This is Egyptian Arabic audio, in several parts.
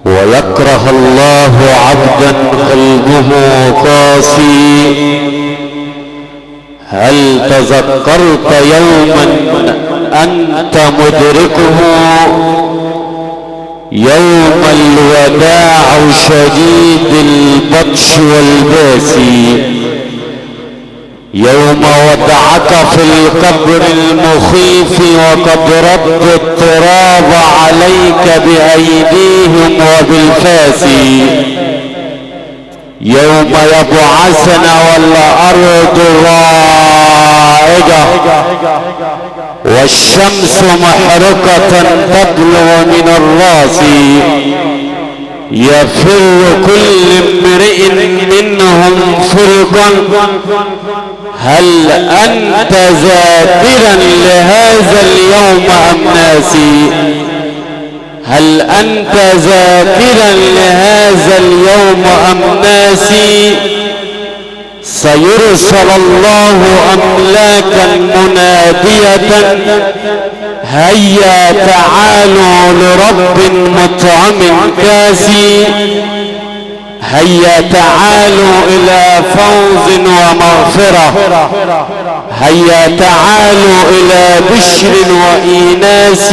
ويكره الله عبدا قلبه قاسي. هل تذكرت يوما أنت مدركه؟ يوم الوداع شديد البطش والباسي، يوم وضعك في القبر المخيف وقد رد التراب عليك بأيديهم وبالفاس، يوم يبعثنا والأرض رائجة والشمس محرقة تبلغ من الراس، يفر كل امرئ منهم فرقا. هل أنت ذاكرا لهذا اليوم أم ناسي؟ هل أنت ذاكرا لهذا اليوم أم ناسي؟ سيرسل الله أملاكا منادية، هيا تعالوا لرب مطعم كاسي، هيا تعالوا إلى فوز ومغفرة، هيا تعالوا إلى بشر وإيناس.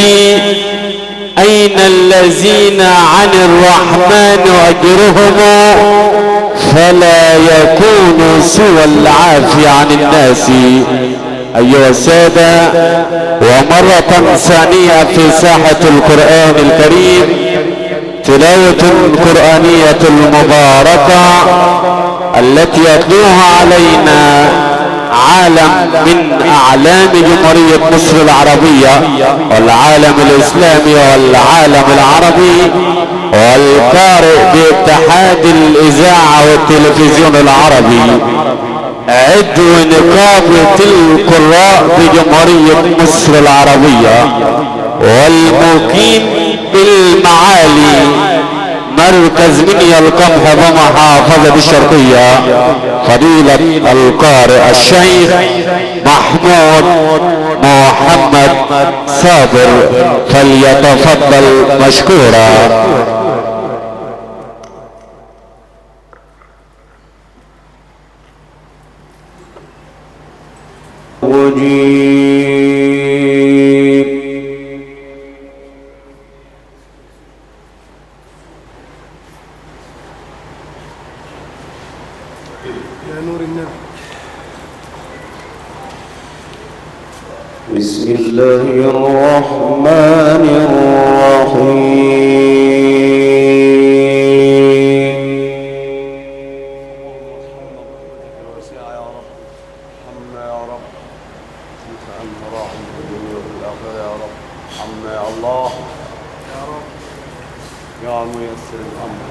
أين الذين عن الرحمن أجرهم فلا يكون سوى العافية عن الناس. أيها السادة، ومرة ثانية في ساحة القرآن الكريم تلاوة القرآنية المباركة التي يتلوها علينا عالم من أعلام جمهورية مصر العربية والعالم الإسلامي والعالم العربي، والقارئ باتحاد الإذاعة والتلفزيون العربي، عضو نقابة القراء بجمهورية مصر العربية، والمقيم بالمعالي مركز منيا القمح بمحافظة الشرقية، فضيلة القارئ الشيخ محمود محمد صابر، فليتفضل مشكورا. بسم الله الرحمن الرحيم. يا رب يا الله يا رب يا ميسر الأمر.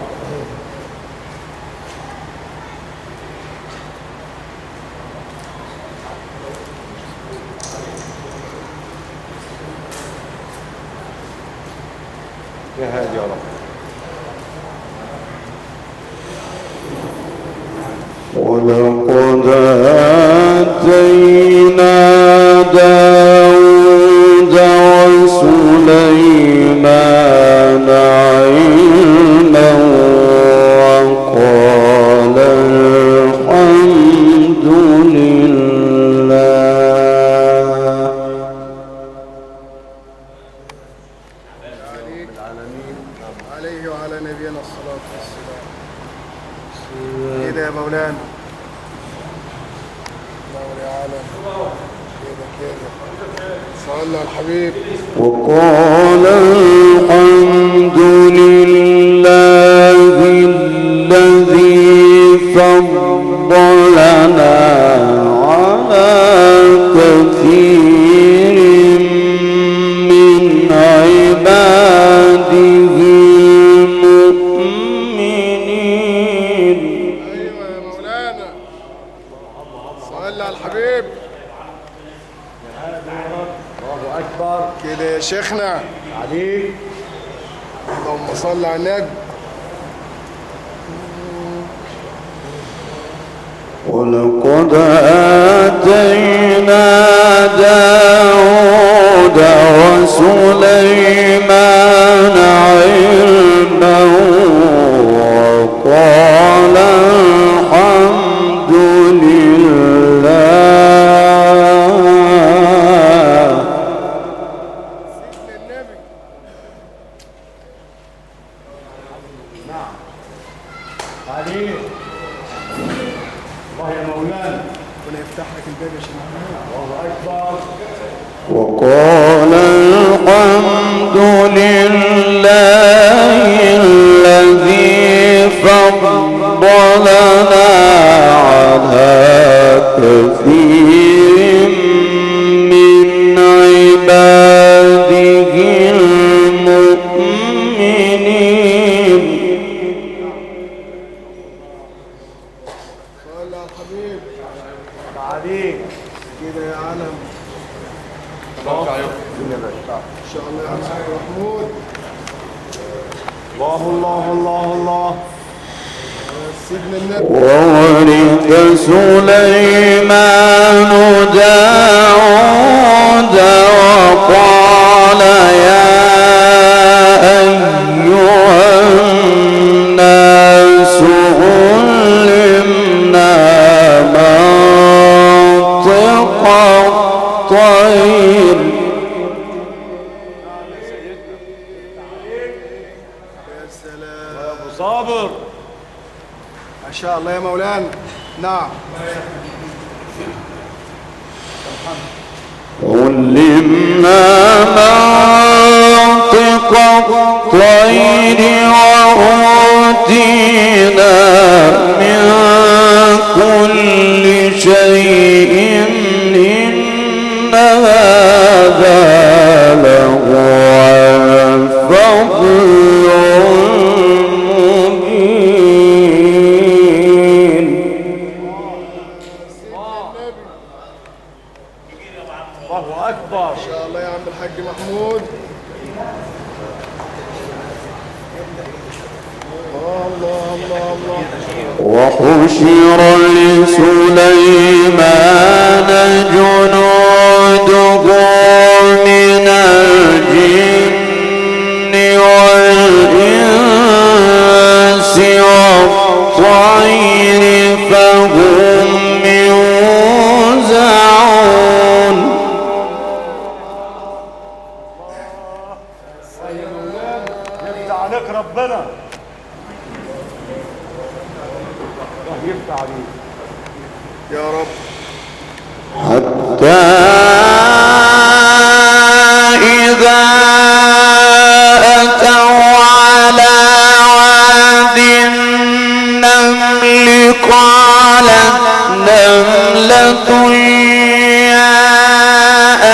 يا هادي يا رب. ولقد آتينا داود وسليمان علما وقال الحمد لله. عليه وعلى نبينا الصلاة والسلام. كده يا مولانا، نور يا عالم، كده كده صلى على الحبيب. وقال الحمد لله الذي فضلنا على كثير من عباده المؤمنين. ايوه يا مولانا، صلى على الحبيب. الله اكبر. كده يا شيخنا عليك. اللهم صل على النبي. ولقد آتينا داود وسليمان علما وقال الحمد لله. سيدنا النبي. نعم عليك الله يا مولانا. ربنا يفتح لك الباب يا شيخ محمود. الله أكبر. وقال الحمد لله الذي فضلنا على كثير من عباده المؤمنين. صلى على الحبيب. عليك كده يا عالم. ان شاء الله يا عم محمود. الله الله الله الله. سيدنا النبي. وورث سليمان داود وقال يا أيها الناس علمنا منطق الطير. يا سلام يا أبو صابر. ما شاء الله يا مولانا. نعم. علمنا منطق الطير وأوتينا من كل شيء إن هذا لهو الفضل المبين. الله أكبر. ان شاء الله يا عم الحاج محمود. الله الله الله. وحشر لسليمان جنوده من الجن والإنس والطير فهم يوزعون. يفتح عليك ربنا. الله يفتح عليك يا رب. حتى إذا أتوا على واد النمل قالت نملة يا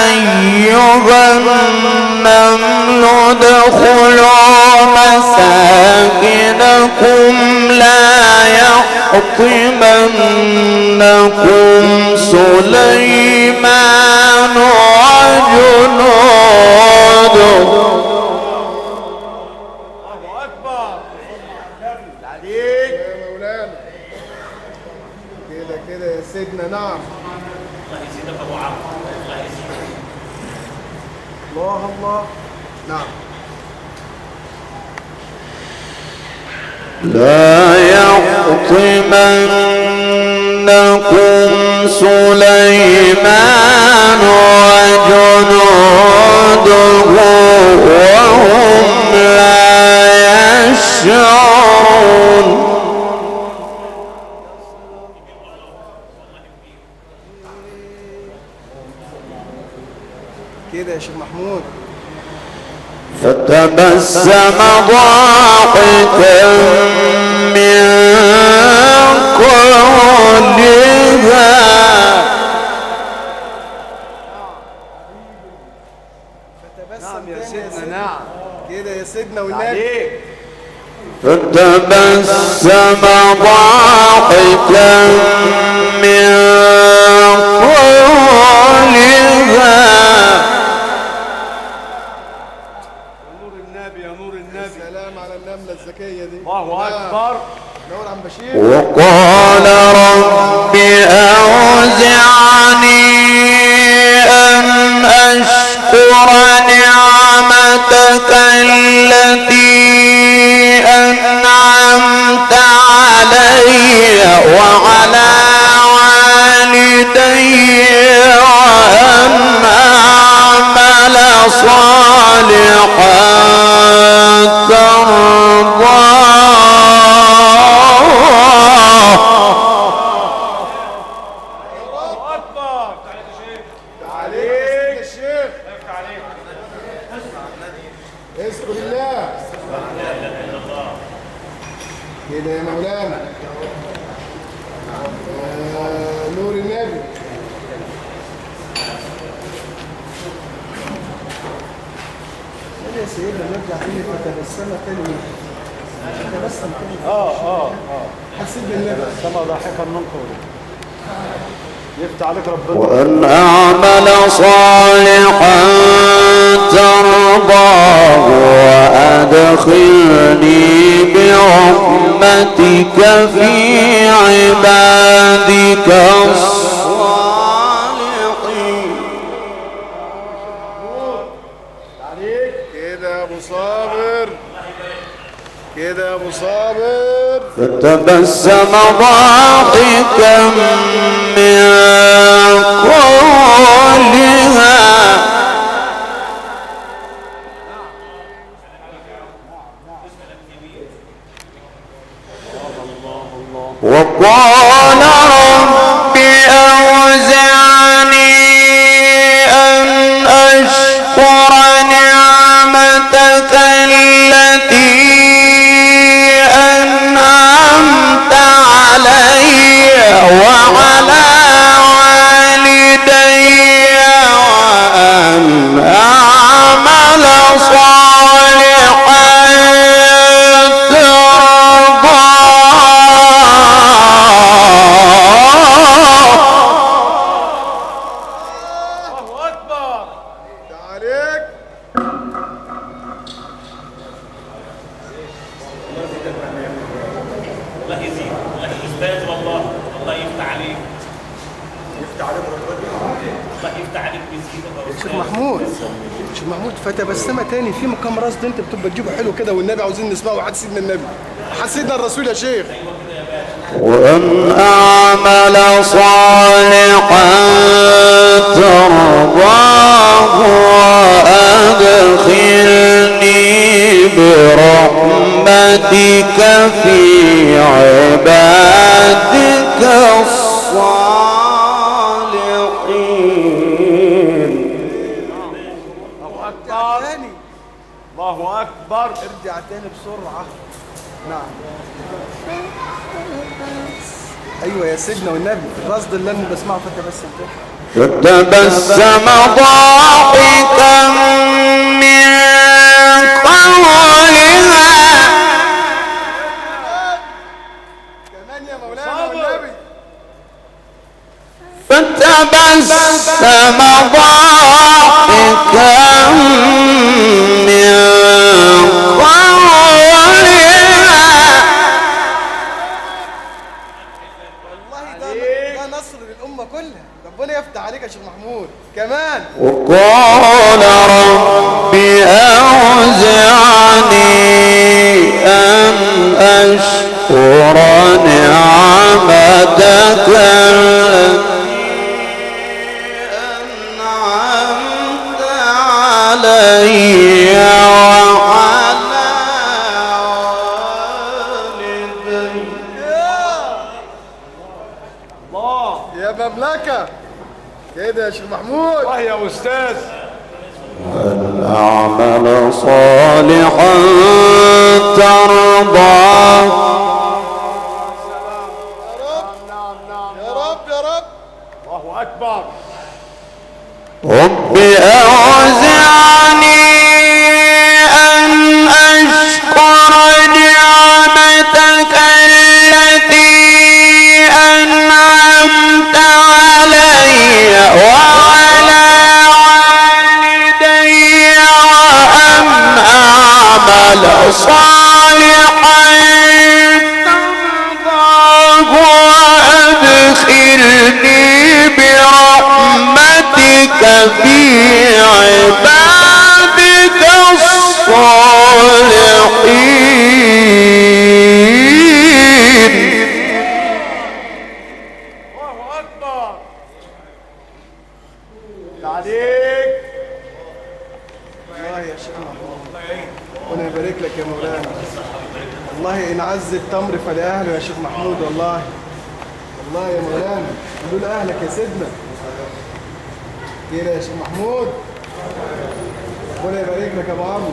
أيها النمل ادخلوا مساكنكم لا يحطمنكم سليمان وجنوده. الله أكبر. عليك يا مولانا. كده كده يا سيدنا. نعم. الله يزيدك ابو عمرو. الله يزيدك. الله الله. نعم. لا يحطمنكم سليمان وجنوده وهم لا يشعرون. كده يا شيخ محمود. فتبسم ضاحكا من قولها. فتبسم نعم يا تاني سيدنا. نعم كده يا سيدنا والنبي. عليك. فتبسم ضاحكا من قولها. يا نور النبي يا نور النبي. سلام على النملة الذكية دي. الله أكبر. نور عم بشير. وقال رب أوزعني أن أشكر نعمتك التي أنعمت علي وعلى والدي وأن أعمل صالحا ترضاه. اذكر الله كده يا مولانا. نور النبي. يا سيدنا نرجع تاني فتبسم تاني. فتبسم تاني. حسيت بالنبي. تبسم ضاحكا من قوله. يفتح عليك ربنا. وأن أعمل صالحا ترضاه وأدخلني برحمتك في عبادك الصالحين. كده يا أبو صابر، كده يا أبو صابر. فتبسم ضاحكا من قولها. وقال رب أوزعني أن أشكر نعمتك التي أنعمت علي وعلى والدي وأن أعمل صالحا ترضاه. الله أكبر. عليك. الله يزيد، الله أستاذ والله، الله يفتح عليك. يفتح عليك ربنا. الله يفتح عليك ويزيدك. شيخ محمود، شيخ محمود فتبسم تاني في مقام راس ده انت بتبقى تجيبه حلو كده والنبي عاوزين نسمعه. وحد سيدنا النبي، حد سيدنا الرسول يا شيخ. وأن أعمل صالحا ترضاه وأدخلني برحمتك في عبادك الصالحين. الله أكبر. الله أكبر. ارجع تاني بسرعة. نعم. ايوه يا سيدنا والنبي الرصد اللي انا بسمعه فتبسم تاني. فتبسم ضاحكا من قولها. كمان يا مولانا والنبي. فتبسم ضاحكا من قولها. والله ده نصر للأمة كلها. ربنا يفتح عليك يا شيخ محمود كمان. وقال رب أوزعني أن أشكر نعمتك التي أنعمت علي وعلى والدي. الله يا مملكة. كده يا شيخ محمود. الله يا أستاذ. وأن أعمل صالحا ترضاه. يا رب. نعم نعم يا رب يا رب. الله أكبر. رب أوزعني أن أشكر نعمتك التي أنعمت علي وعلى والدي وأن أعمل صالحا ترضاه وأدخلني برحمتك في عبادك الصالحين. يا شيخ محمود، ربنا يبارك لك يا مولانا. والله إن عز التمر فلأهله يا شيخ محمود، والله والله يا مولانا قولوا لأهلك يا سيدنا. كده يا شيخ محمود، ربنا يبارك لك يا أبو عمرو.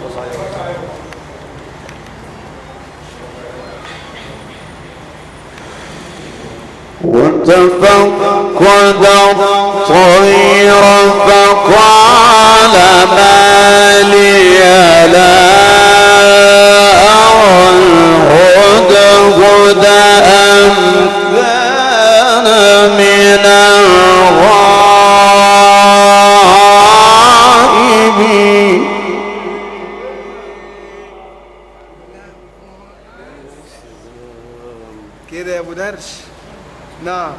وتفقد الطير فقال ما لي لا أرى الهدهد أم كان من الغائبين. كده يا أبو درش، نعم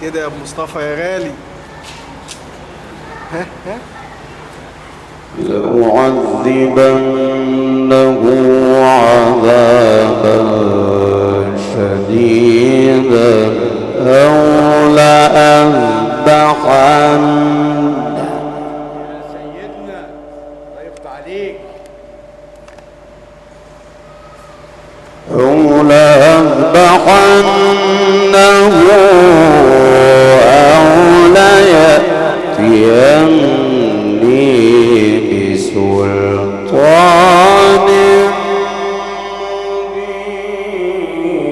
كده يا ابو مصطفى يا غالي. ها ها، لأعذبنه عذابا شديدا أو لأذبحنه. يا سيدنا الله يفتح عليك. أو لأذبحنه أو ليأتيني بسلطان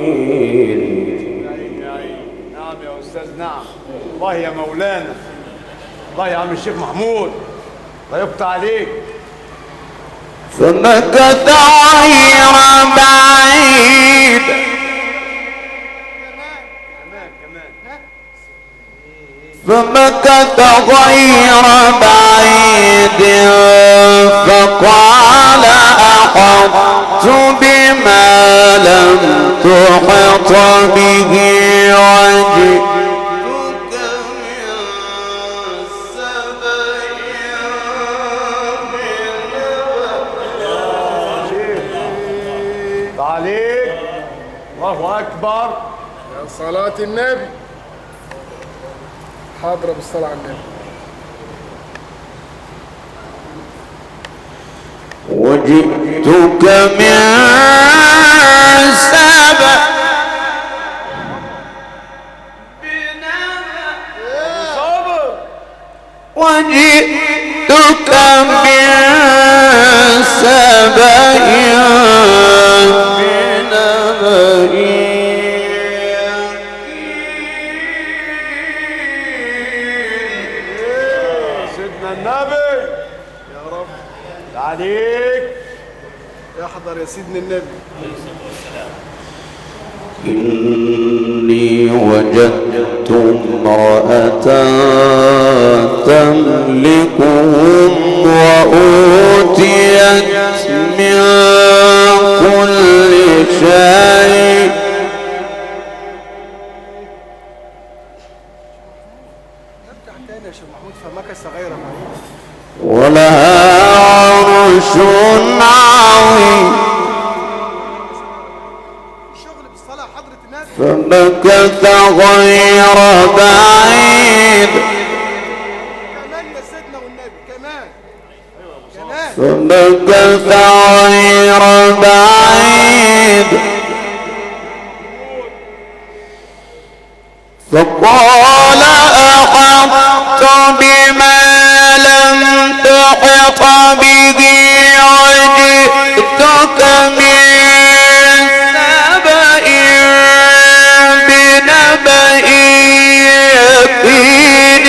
مبين. نعم يا أستاذ، نعم والله يا مولانا، والله يا عم الشيخ محمود الله يفتح عليك. فمكث غير بعيد، فمكث غير بعيد فقال أحطت بما لم تحط به وجئتك من سبأ بنبأ. عليك الله أكبر. يا صلاة النبي، حاضرة بالصلاة على النبي. وجئتك من سبأ بنبأ، وجئتك من سبأ بنبأ. سيدنا النبي يا رب عليك. احضر يا سيدنا النبي. إني وجدت امرأة تملكهم وأوتيت من كل شيء. ارجع تاني يا شيخ محمود، فمكث غير بعيد ولها عرش عظيم. الشغل بالصلاة حضرة النبي. فمكث غير بعيد، كمان يا سيدنا والنبي، كمان كمان. فمكث غير بعيد فقال أحطت بما لم تحط به وجئتك من سبأ بنبأ يقين.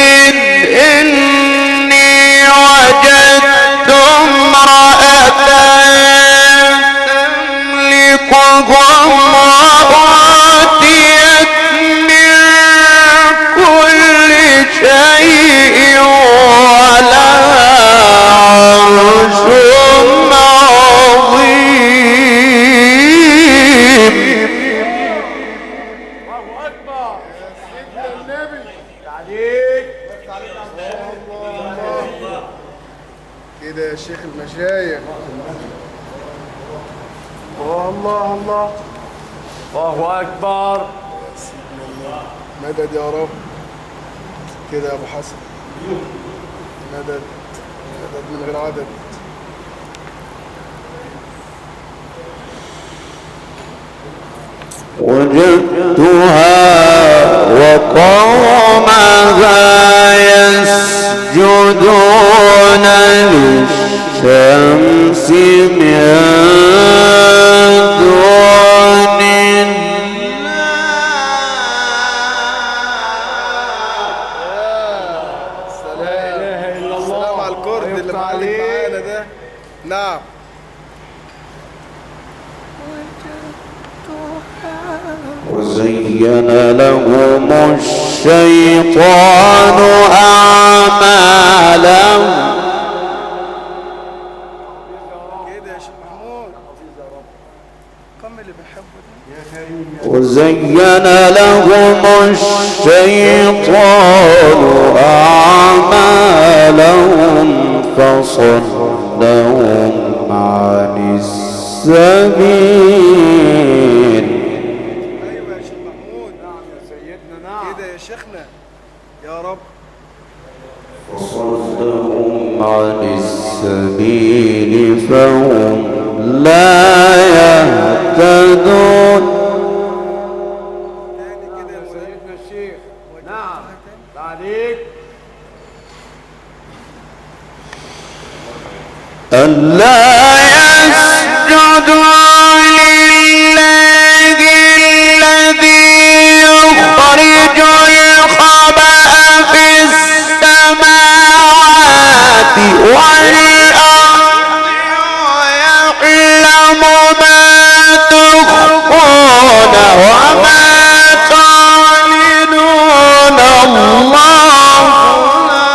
إني وجدت امرأة تملكهم وأوتيت من كل شيء ولها عرش عظيم. الله أكبر. يا سيدنا النبي عليك. الله كده يا شيخ المشايخ. الله الله الله أكبر. يا سيدنا النبي مدد يا رب. كده يا ابو حسن، مدد مدد من غير عدد. وجدتها وقومها يسجدون للشمس من دون الله. لا اله الا الله. السلام على الكرد اللي معانا ده. نعم. وزين لهم الشيطان أعمالهم. كده يا شيخ محمود كم اللي بنحبه ده. وزين لهم الشيطان أعمالهم فصدهم عن السبيل. ايوه يا شيخ محمود. نعم يا سيدنا. نعم كده يا شيخنا يا رب. فصدهم عن السبيل فهم لا يهتدون. تاني كده يا يا مولانا. سيدنا الشيخ. نعم عليك. ألا يسجدوا لله الذي يخرج الخبأ في السماوات والأرض ويعلم ما تخفون وما تعلنون. الله لا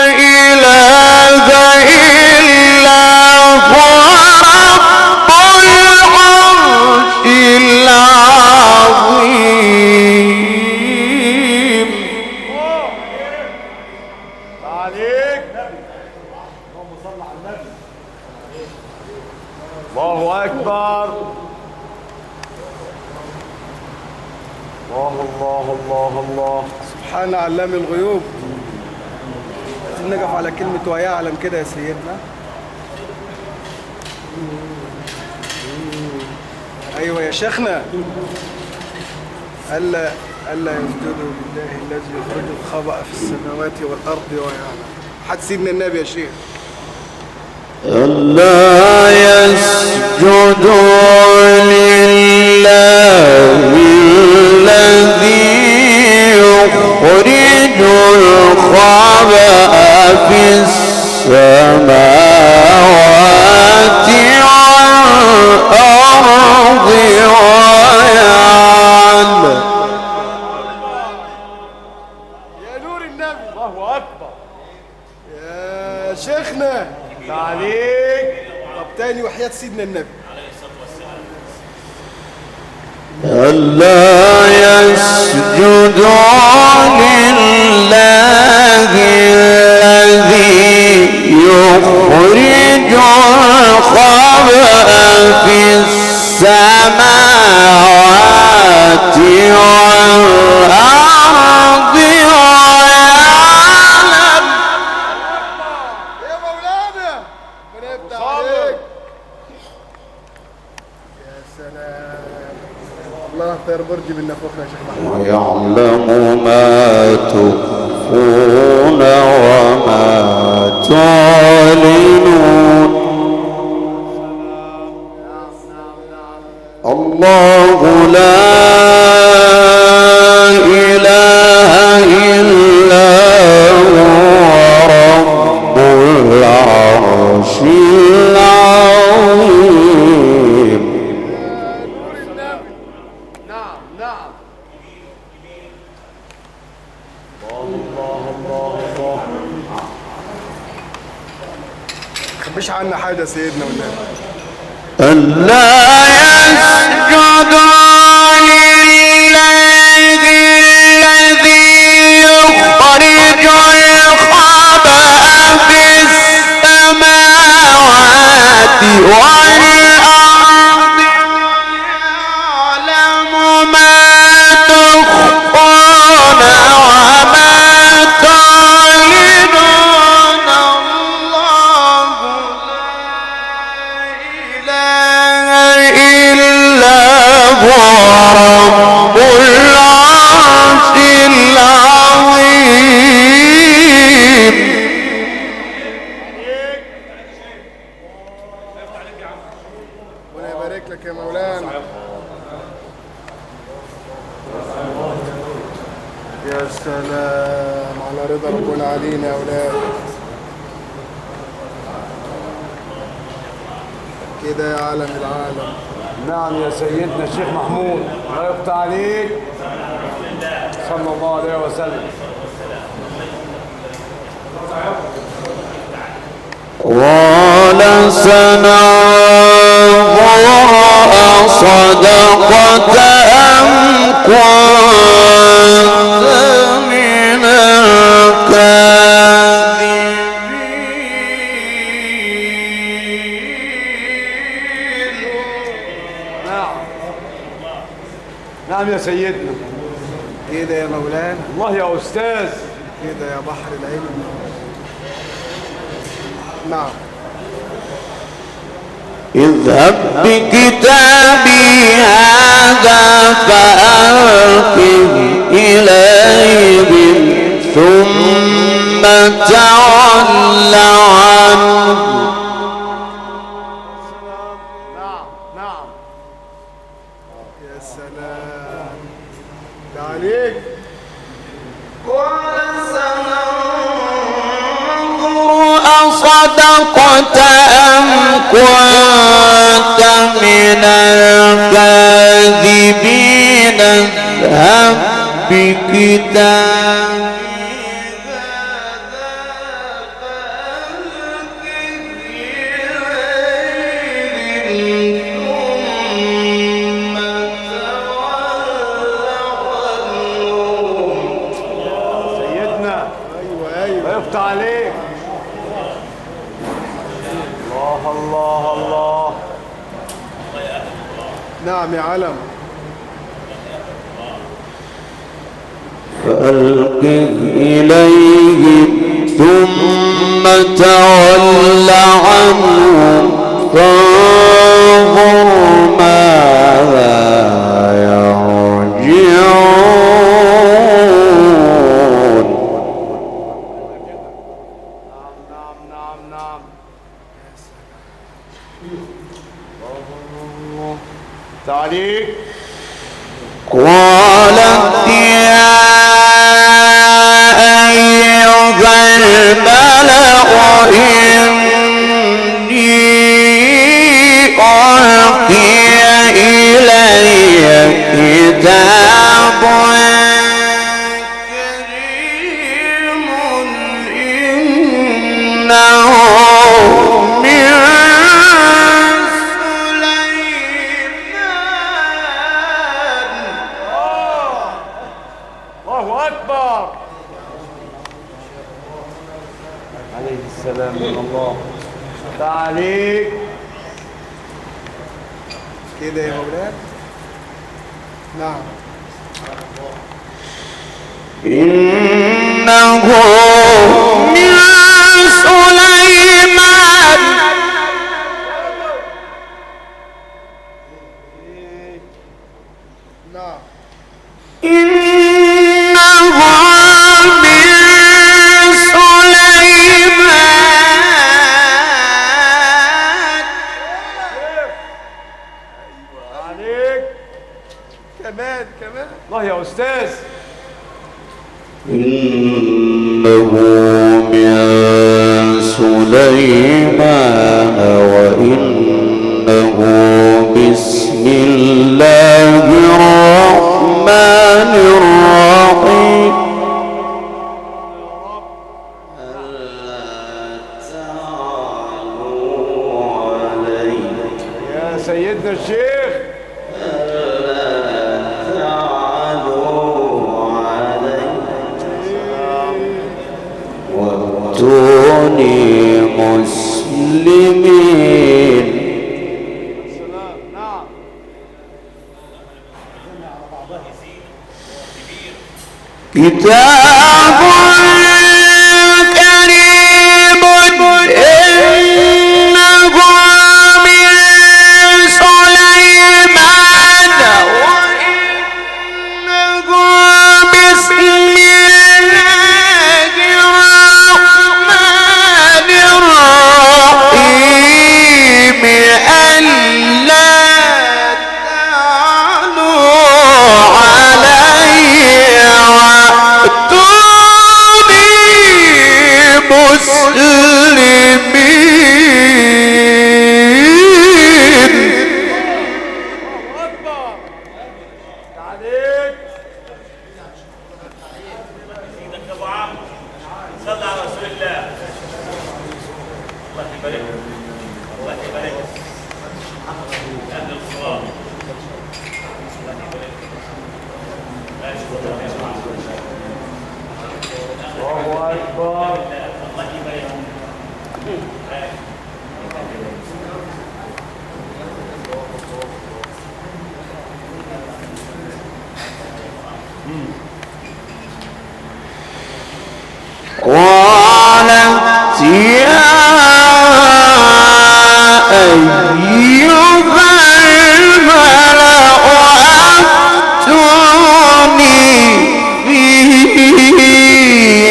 إله إلا هو رب العرش العظيم. عليك. اللهم صل على النبي. الله اكبر. الله الله الله الله. سبحان علام الغيوب. عايزين نقف على كلمة ويعلم كده يا سيدنا. ايوه يا شيخنا. ألا يسجدوا لله الذي يخرج الخبأ في السماوات والأرض ويعلم. حد سيدنا النبي يا شيخ. ألا يسجدوا لله الذي يخرج الخبأ في السماوات والأرض ويعلم. يا نور النبي. الله اكبر. يا شيخنا عليك. طب تاني وحياة سيدنا النبي. ألا يسجدوا لله الذي يخرج الخبأ في السماوات والأرض ويعلم. يا مولانا ربنا يفتح عليك. يا سلام. الله طير برجي من نفوخنا يا شيخ محمود. ويعلم ما تخفون وما تعلنون. الله لا إله إلا هو رب العرش العظيم. نعم نعم. الله الله الله. مش عنا حاجة يا سيدنا والنبي. ألا يسجدوا لله الذي يخرج الخبأ في السماوات والأرض ويعلم ما تخفون وما تعلنون. الله لا إله إلا هو رب العرش العظيم. ربنا يبارك لك يا مولانا. يا سلام على رضا ربنا علينا يا اولاد. كده يا عالم العالم. نعم يا سيدنا الشيخ محمود، الله يفتح عليك. صلى الله عليه وسلم. قال سننظر أصدقت أم كنت من الكاذبين. نعم نعم يا سيدنا. كده يا مولانا. الله يا أستاذ. كده يا بحر العلم. نعم. اذهب بكتابي هذا فألقه إليهم ثم تول عنه. نعم نعم. يا سلام ده عليك. قال سننظر أصدقت أم كنت من الكاذبين. اذهب بكتابي هذا فألقه إليهم ثم تول عنهم. سيدنا. ايوه ايوه. الله يفتح عليك. الله الله الله. نعم يا علم. فألقه إليهم ثم تول عنهم فانظر ماذا يرجعون. نعم نعم نعم نعم. تعليق. قالت يا أيها الملأ إني ألقي إلي كتاب كريم إنه من سليمان. الله أكبر. عليه السلام من الله. تعليق. كده يا مولانا. نعم. إنه من سليمان. نعم. إنه من سليمان. تعليق. كمان كمان. الله يا أستاذ. إنه من سليمان وإنه بسم الله الرحمن الرحيم. ألا تعلوا علي. يا سيدنا الشيخ. ألا تعلوا علي وأتوني مسلمين. السلام. نعم. كتاب كريم إنه من سليمان. قالت يا أيها الملأ أفتوني في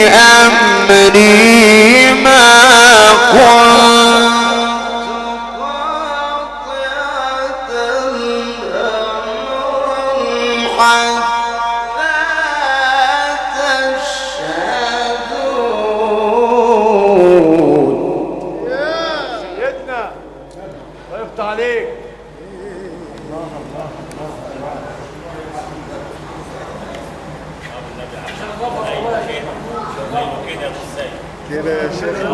أمري ما كنت قاطعة أمرا حتى تشهدون. سيدنا الله يفتح عليك. كده يا شيخنا. الراجل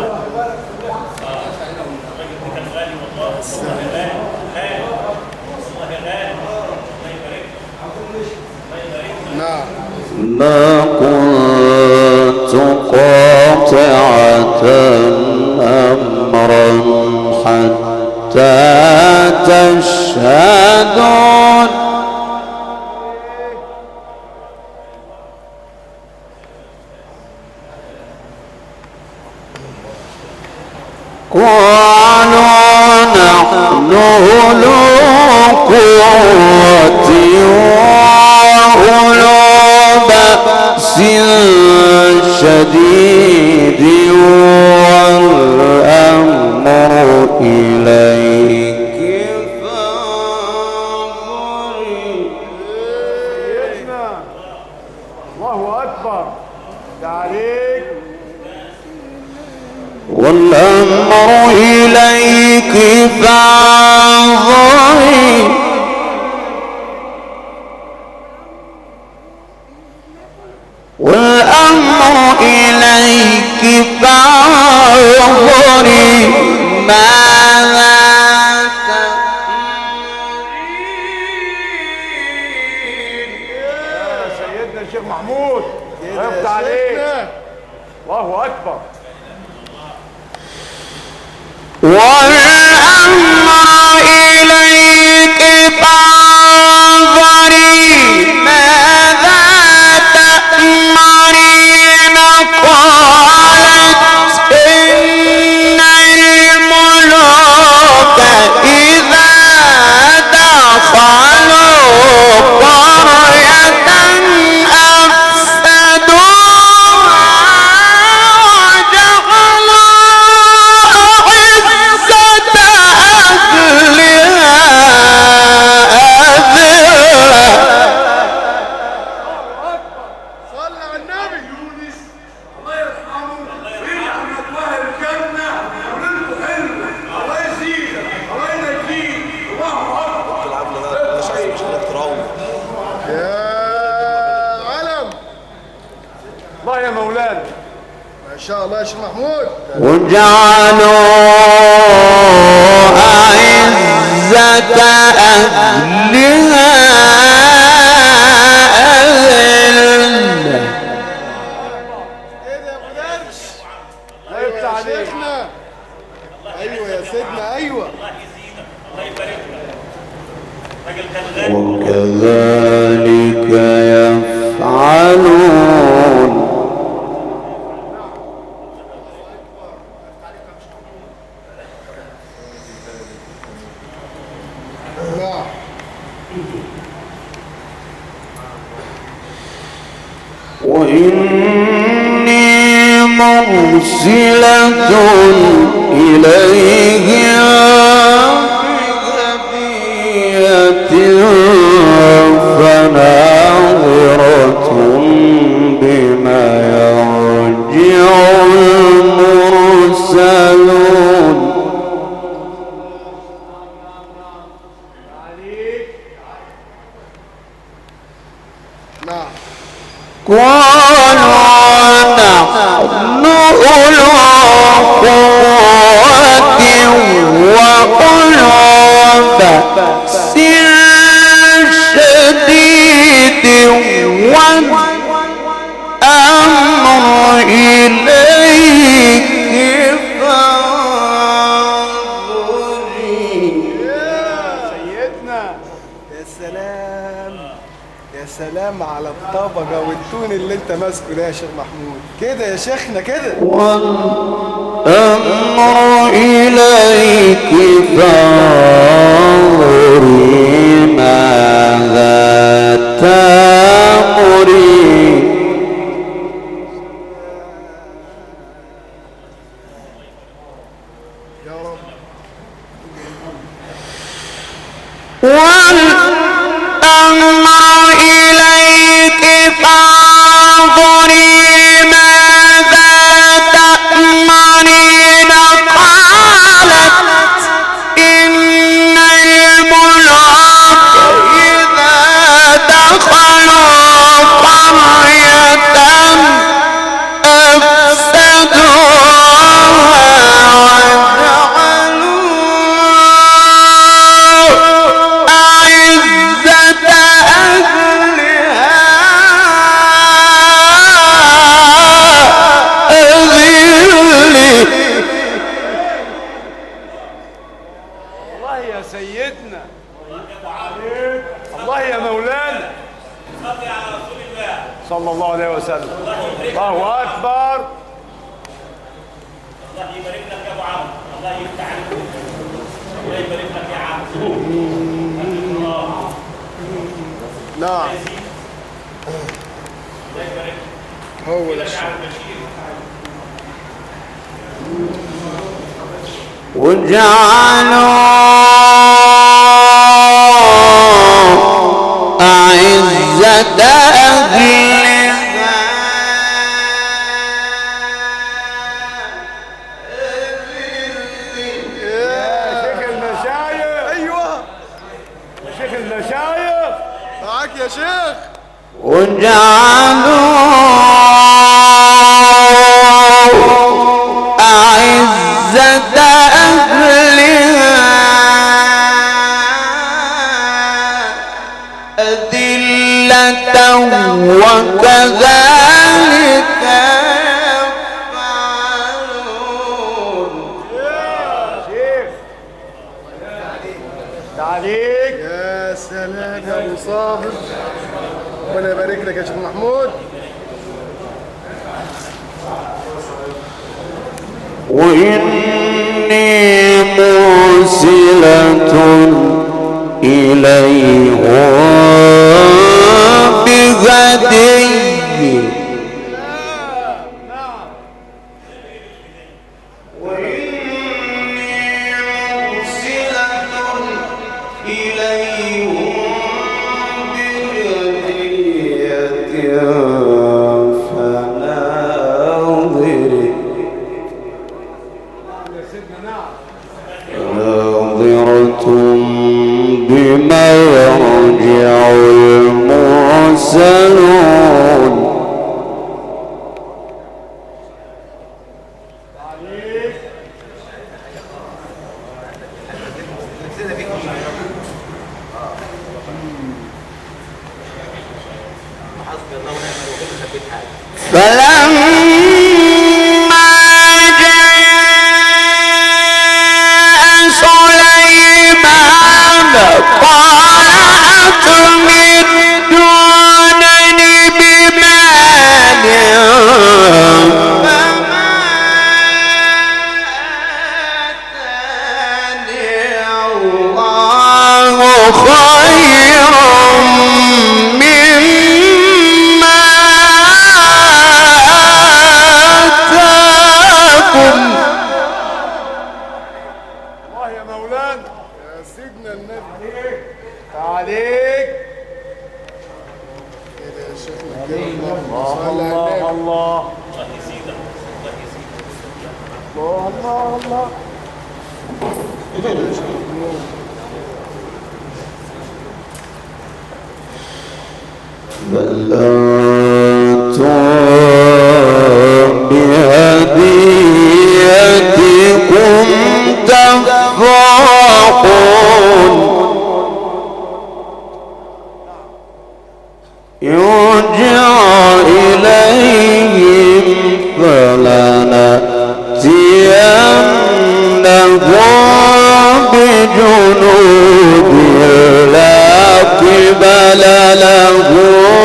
ده كان غالي والله، والله غالي غالي، والله غالي. الله يبارك لك، الله يبارك لك. نعم. ما كنت قاطعة أمرا حتى تشهدون. قالوا نحن أولو قوة وأولو بأس شديد والأمر إليك فانظري. سيدنا الله أكبر، ده عليك. والأمر إليك فانظري. والأمر إليك فانظري ماذا تأمرين. يا سيدنا الشيخ محمود الله يفتح عليك. الله أكبر. والأمر إليك فانظري ماذا تأمرين. قالت إن الملوك إذا دخلوا قرية أفسدوها وجعلوا أعزة أهلها أذلة. صلى على النبي. يونس الله يرحمه ويرحم الله الجنة وليلته حلوة. الله يزيدك، الله ينجيك. الله أكبر. يا علم. الله يا مولانا. ما شاء الله يا شيخ محمود. وجعلوا أعزة أهلها أذلة. ايه ده يا ابو درش؟ الله ايوه يفتح يا عليك. شيخنا. ايوه يا سيدنا. ايوه. الله يزيدك، الله يبارك لك. الراجل كان غالي. وكذلك يفعلون. نعم. وإني مرسلة إليهم بهدية فناظرة بما يرجع المرسلون. نعم. قالوا نحن أولو قوة وأولو بأس شديد والأمر إليك فانظري. سلام على الطبقة والتون اللي انت ماسكه ده يا شيخ محمود. كده يا شيخنا كده. والأمر إليك فانظري ماذا تأمرين. يا رب. والأمر إليك فانظري ماذا تأمرين. قالت إن الملوك إذا دخلوا قرية أفسدوها وجعلوا أعزة أهلها أذلة. الله يا سيدنا، الله يا مولانا، صلي على رسول الله صلى الله عليه وسلم. الله أكبر. الله يبارك لك يا ابو عمرو، الله يفتح عليك، الله يبارك لك يا عم. الله نعم الله يبارك لك هو ده يا الشيخ. عم بشير. وجعلوا أعزة أهلها يا شيخ المشايخ، ايوه يا شيخ المشايخ، معاك يا شيخ. وجعلوا أعزة أهلها أذلة وكذلك يفعلون. يا شيخ تعليق. يا سلام يا ابو صابر، ربنا يبارك لك يا شيخ محمود. وإني مرسلة إليهم بهدية. وإني مرسلة إليهم بهدية فناظري ناظرة بما يرجع المرسلون. فلما جاء سليمان قال أتمدونني بمال فما آتاني الله خير مما آتاكم. الله يا مولانا، يا سيدنا النبي. تعليق. كده يا شيخنا كده. اللهم صل على الله النبي. الله الله يزيدك، الله يزيدك. الله الله الله. يا شيخ محمود. بل أنتم بهديتكم تفرحون. يرجع إليهم فلنأتينهم بجنود لا قبل لهم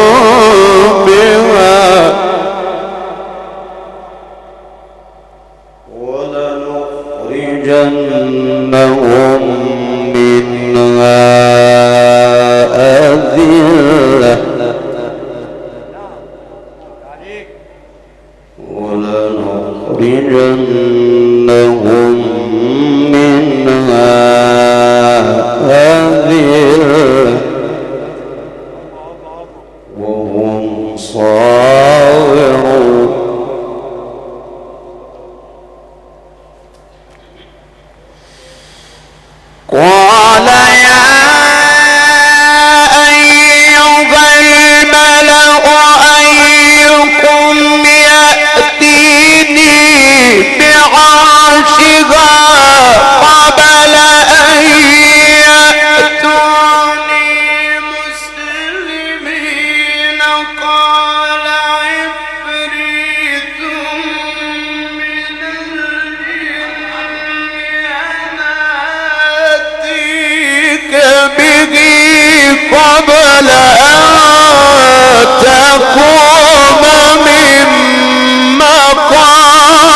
منها أذلة ولنخرجنهم منها أذلة وهم صاغرون. قال يا أيها الملأ أيكم يأتيني بعرشها قبل أن يأتوني مسلمين. قال عفريت من الجن أنا آتيك به قبل أن تقوم من مقامي.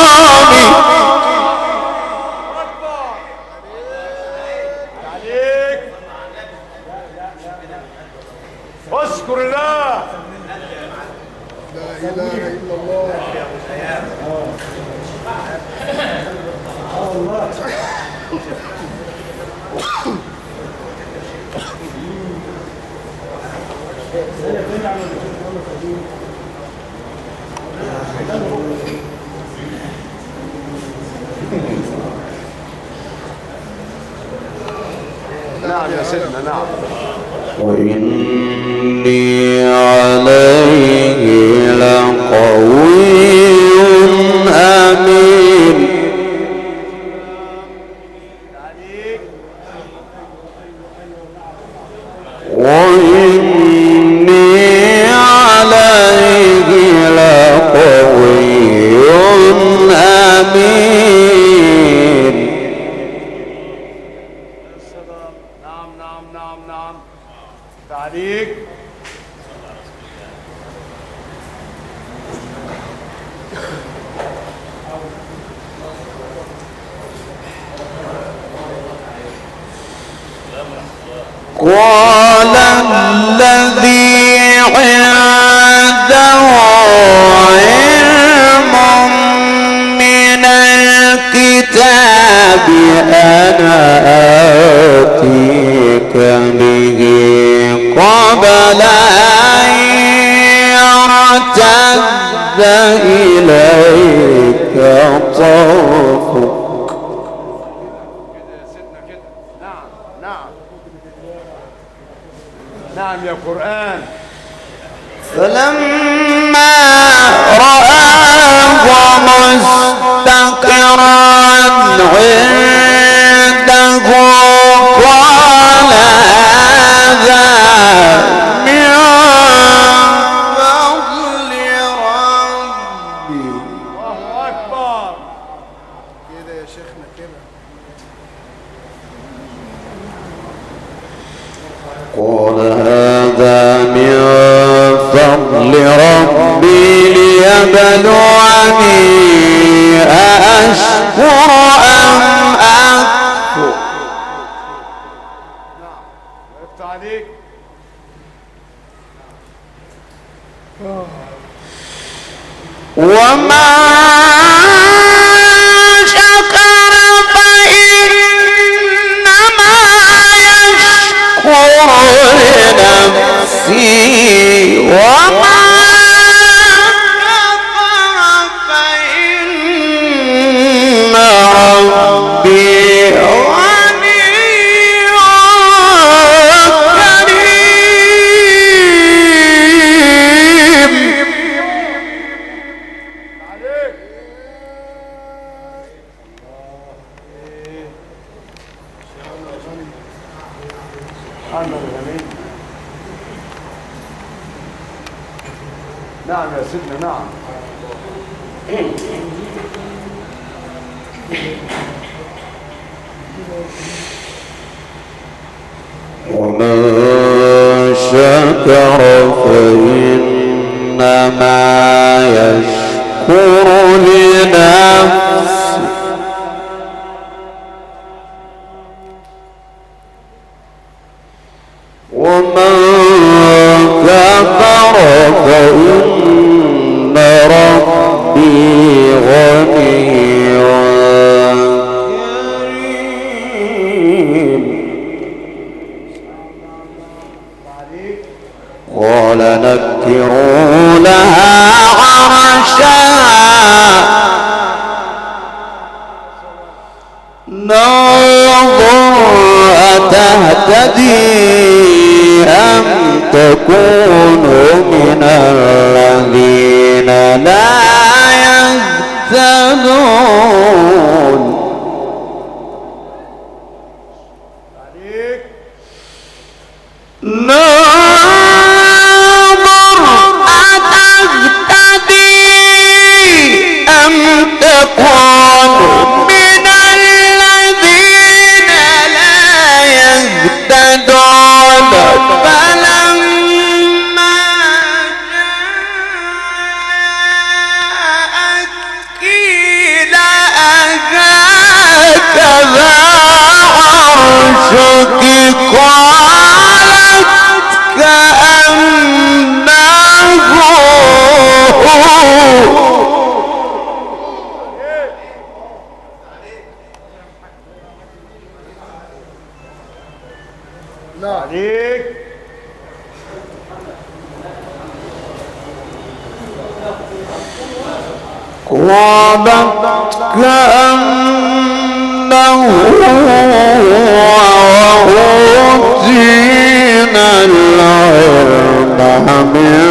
عليك اذكر الله. لا اله الا الله. نعم يا سيدنا نعم. وإني عليه لقوي أمين. وإني عليه لقوي أمين. نعم نعم نعم نعم. تعليق. قال الذي عنده علم من الكتاب أنا آتيك به قبل أن يرتد إليك طرفك. كده يا سيدنا كده. نعم نعم نعم يا قرآن. فلما رآه مستقرا عنده قال هذا من فضل ربي. الله أكبر. كده يا شيخنا كده. قال هذا من فضل ربي ليبلوني أأشكر أم أكفر. نعم وقفت عليك. وما شكر فإنما يشكر لنفسه وما كفر فإن ربي غني كريم. عليك. سبحان الغني. نعم يا سيدنا نعم. ومن شكر فإنما يشكر لنفسه. من كفر فإن ربي غني كريم. قال نكروا لها عرشها ننظر أتهتدي أم تكون من الذين لا يهتدون. ننظر أتهتدي أم تكون من الذين لا يهتدون. فلما جاءت قيل أهكذا عرشك؟ قالت كأنه عليك. قالت كأنه وأوتينا العلم من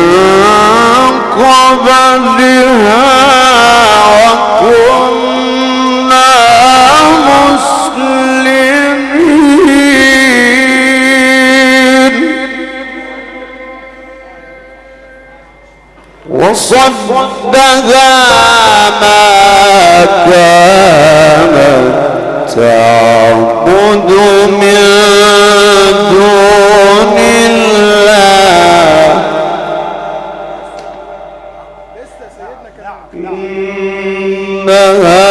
قبلها وكنا مسلمين. وصدها ما كانت تعبد من دون الله إنها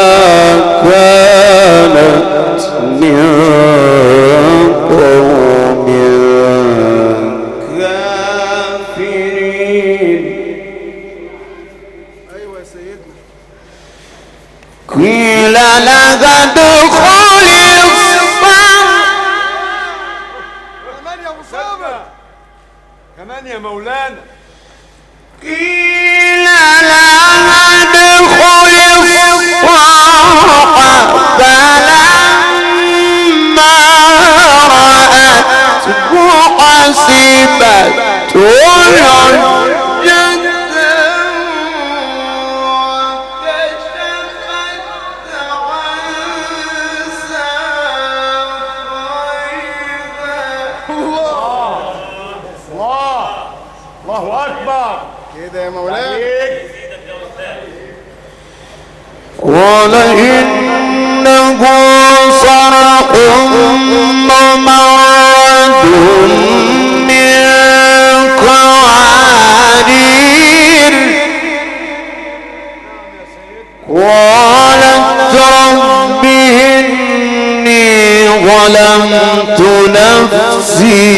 كانت من قوم كافرين. ايوه يا سيدنا. قيل لها ادخلي الصرح. كمان يا ابو صابر، كمان يا مولانا. قيل لها ادخلي الصرح فلما رأته حسبته لجة وكشفت عن ساقيها. الله الله اكبر كده يا مولانا. عليك. قال إنه صرح ممرد من قوارير. قالت رب إني ظلمت نفسي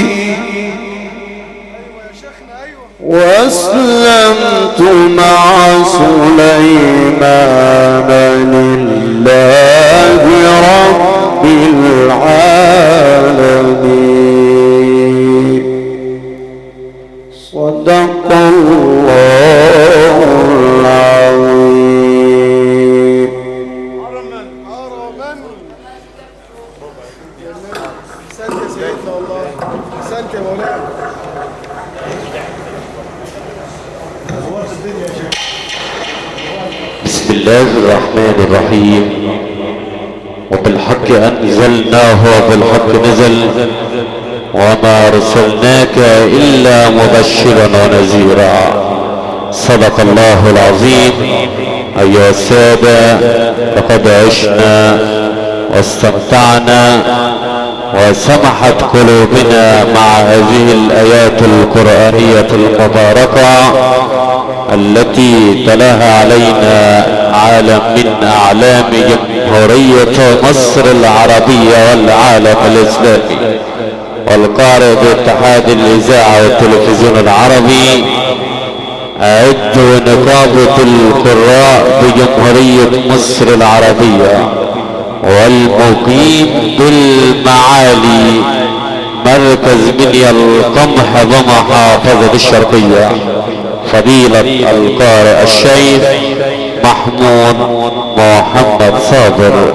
ايوه يا شيخنا، ايوه. وأسلمت مع سليمان لله رب العالمين. صدق الله العظيم. هرما. احسنت يا سيدنا والله، احسنت يا مولانا. بسم الله الرحمن الرحيم. وبالحق أنزلناه وبالحق نزل وما أرسلناك إلا مبشرا ونذيرا. صدق الله العظيم. أيها السادة، لقد عشنا واستمتعنا وسمحت قلوبنا مع هذه الآيات القرآنية المباركة التي تلاها علينا عالم من أعلام جمهورية مصر العربية والعالم الإسلامي. والقارئ باتحاد الإذاعة والتلفزيون العربي، عضو نقابة القراء بجمهورية مصر العربية، والمقيم بالمعالي مركز منيا القمح بمحافظة الشرقية، فضيلة القارئ الشيخ محمود محمد صابر،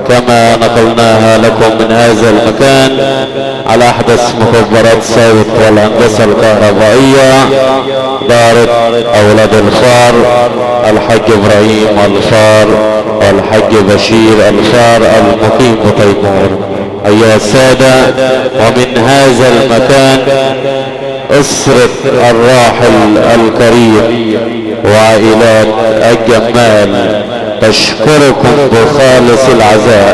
كما نقلناها لكم من هذا المكان على أحدث مكبرات صوت والهندسة الكهربائية، دارة أولاد الفار الحاج إبراهيم الفار والحاج بشير الفار المقيم بتيمور. أيها السادة، ومن هذا المكان أسرة الراحل الكريم وعائلات الجمال تشكركم بخالص العزاء.